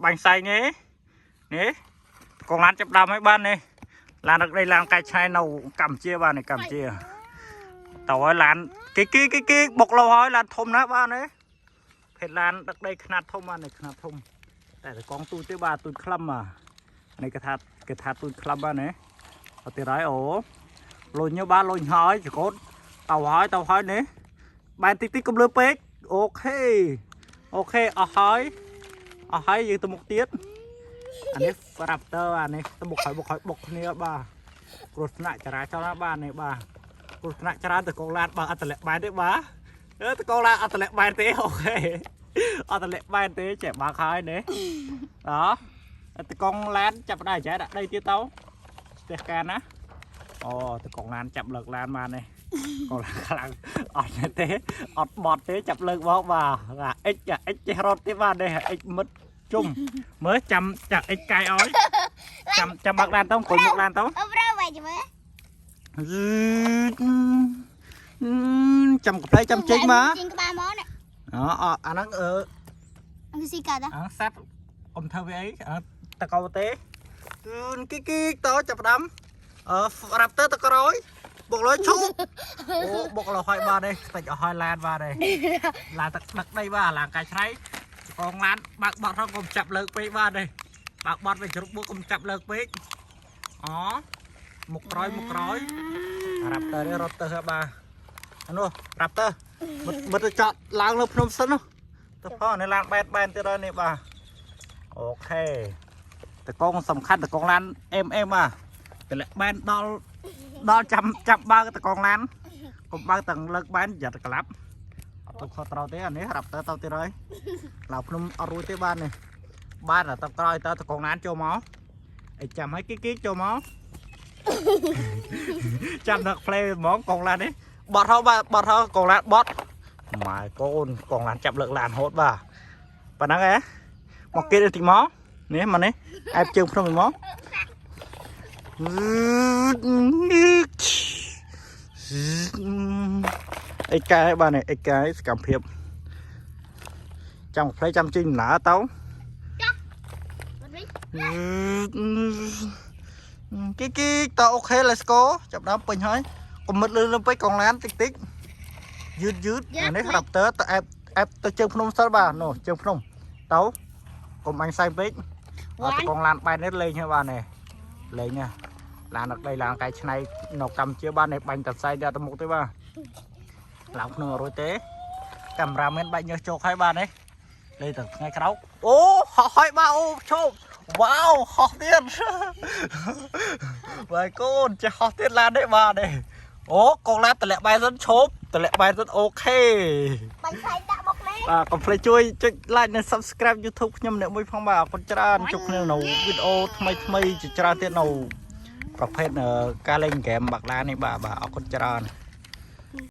បាញ់ផ្សែងទេនេះកងឡានចាប់ដើមឲ្យបាននេះឡានរកដីឡានកែច្នៃនៅកម្ពុជាបាទនេះកម្ពុជាតើឲ្យឡានគេគីគេគីបុកលោហើយឡានធំណាស់បាទនេះភេទឡានដឹកដីខ្នាតធំបាទនេះខ្នាតធំតែតកងទូចទេបាទទូចខ្លឹមបាទនេះគេថាទូចខ្លឹមបាទនេះអត់ទៀតហើយអូលុញបាទលុញហើយចកូតតើហើយតើហើយនេះបែនតិចតិចកុំលើពេក OK OK អស់ហើយអស់ហើយយើងទៅមុខទៀតអានេះ Raptor អានេះទៅមុខហើយបុកហើយបុកគ្នាបាទគ្រោះថ្នាក់ចរាចរណ៍ណាបាទនេះបាទគ្រោះថ្នាក់ច្រើនតកងឡានបើអត់តម្លាក់បែនទេបាទអឺតកងឡានអត់តម្លាក់បែនទេ OK អត់តម្លាក់បែនទេចេះបើកហើយនេះអតកងឡានចាប់ផ្ដើមចែដាក់ដីទៀតទៅស្ទះកានណាអូតកងឡានចាប់លើកឡានបាននេះកងឡានខ្លាំងអត់ទេអត់បត់ទេចាប់លើកមកបាទអា X អា X ចេះរត់ទេបាទនេះ X មិត្តជុំមើលចាំចាក់ X កាយឲ្យចាំចាំបើកឡានទៅអង្គុយមុខឡានទៅ អបរើវិញមើល ចាំកាផ្លេចាំចេញមក ចេញក្បាលមកនេះ អូអាហ្នឹងអឺ អង្គស៊ីកាតា អាសัตว์អ៊ំធ្វើវាអីតកោទេគឺគីគីតចាប់ផ្ដាំអឺ Raptor ទៅក្រោយបុកលុយឈូអូបុកលុយហើយបាទទេខ្ទេចអស់ហើយឡានបាទទេឡានទឹកដឹកដីបាទឡានកាយច្នៃកងឡានបើកបត់រងកុំចាប់លើកពេកបាទទេបើកបត់វាជ្រុកបុកកុំចាប់លើកពេកអូមុខក្រោយមុខក្រោយ Raptor នេះរត់ទៅបាទអានោះ Raptor មិត្តទៅចតឡើងលើភ្នំសិននោះទៅផងនេះឡានបែតបែនទៀតហើយនេះបាទ OK តកងសំខាន់តកងឡានអេមអេមបាទតម្លាក់បែនដល់ដល់ចាំចាប់បើកតកងឡានកុំបើកទាំងលើកបែនយ៉ាត់ក្លាប់អត់ទៅខុសត្រូវទេអានេះ Raptor ទៅទៀតហើយឡើងភ្នំអត់រួចទេបាទនេះបាទតែក្រោយតតកងឡានចូលមកអីចាំឲ្យគីគីចូលមក ចាំដឹក play ហ្មងកងឡាននេះបត់ហោបាទបត់ហោកងឡានបត់ម៉ែកូនកងឡានចាប់លើកឡានហូតបាទប៉ណ្ណឹងហ៎មកគេតិចមកនេះមកនេះអែបជើងភ្នំមកអីកែបាទនេះអីកែសកម្មភាពចាំ play ចាំជិញដំណើរទៅ វិញ គីគីត OK let's go ចាប់ដើមពេញហើយកុំមិតលឿនលឿនពេកកងឡានតិចតិចយឺតយឺតអានេះ Raptor ទៅអែបអែបទៅជើងភ្នំសិនបាទនោះជើងភ្នំទៅកុំអញសែងពេកអត់ទៅកងឡានបែននេះលេងហើយបាទនេះលេងណាឡានដឹកដីឡានកែច្នៃនៅកម្ពុជាបាទនេះបាញ់តសៃដល់ទៅមុខទេបាទឡើងភ្នំអត់រួចទេកាមេរ៉ាមែនបាច់ញើសជោកហើយបាទនេះលេងទៅថ្ងៃក្រោកអូហោះហើយបាទអូឈប់វ៉ាវហោះទៀត បាទកូនចេះហោះទៀតឡាននេះបាទនេះអូកងឡានតម្លាក់បែរសិនឈប់តម្លាក់បែរសិន OK បាញ់ផ្លែដាក់បុកនេះ បាទកុំភ្លេចជួយចុច like និង subscribe YouTube ខ្ញុំអ្នកមួយផងបាទអរគុណច្រើនជួបគ្នានៅវីដេអូថ្មីថ្មីជាច្រើនទៀតនៅប្រភេទការលេងហ្គេមបាក់ឡាននេះបាទបាទអរគុណច្រើន។